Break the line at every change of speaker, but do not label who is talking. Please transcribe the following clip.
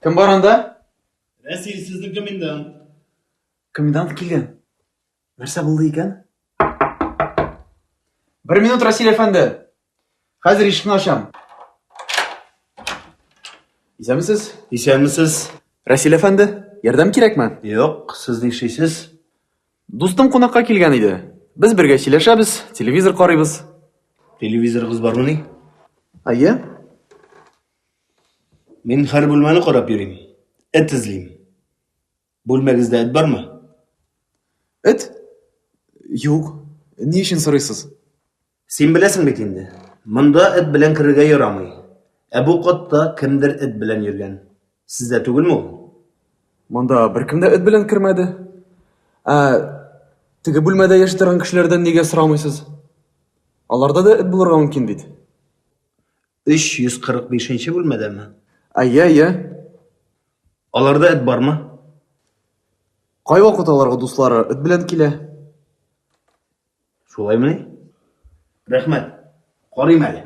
Кем бар анда?
Рәсил, сезнең комендант.
Комендант килгән. Нәрсә булды икән? Бер минут, Расил әфәнде. Хәзер ишекне ачам. Исәнмесез?
Исәнмесез.
Расил әфәнде, ярдәм кирәкме?
Юк, сез нишлисез?
Дустым кунакка килгән иде. Без бергә сөйләшәбез, телевизор карыйбыз.
Телевизорыгыз бармыни?
Әйе.
Мин һәр бүлмәне карап йөрим. Эт эзлим. Бүлмәгездә эт бармы?
Эт? Юк. Ни өчен сорыйсыз?
Син беләсең бит инде. Монда эт белән керергә ярамый. Ә бу катта кемдер эт белән йөргән. Сездә түгелме ул?
Монда беркем дә эт белән кермәде. Ә теге бүлмәдә яши торган кешеләрдән нигә сорамыйсыз? Аларда да эт булырга мөмкин бит.
345 нче бүлмәдәме?
Әйе, әйе.
Аларда эт бармы?
Кайвакыт аларга дуслары эт белән килә.
Шулаймыни? Рәхмәт. Карыйм әле.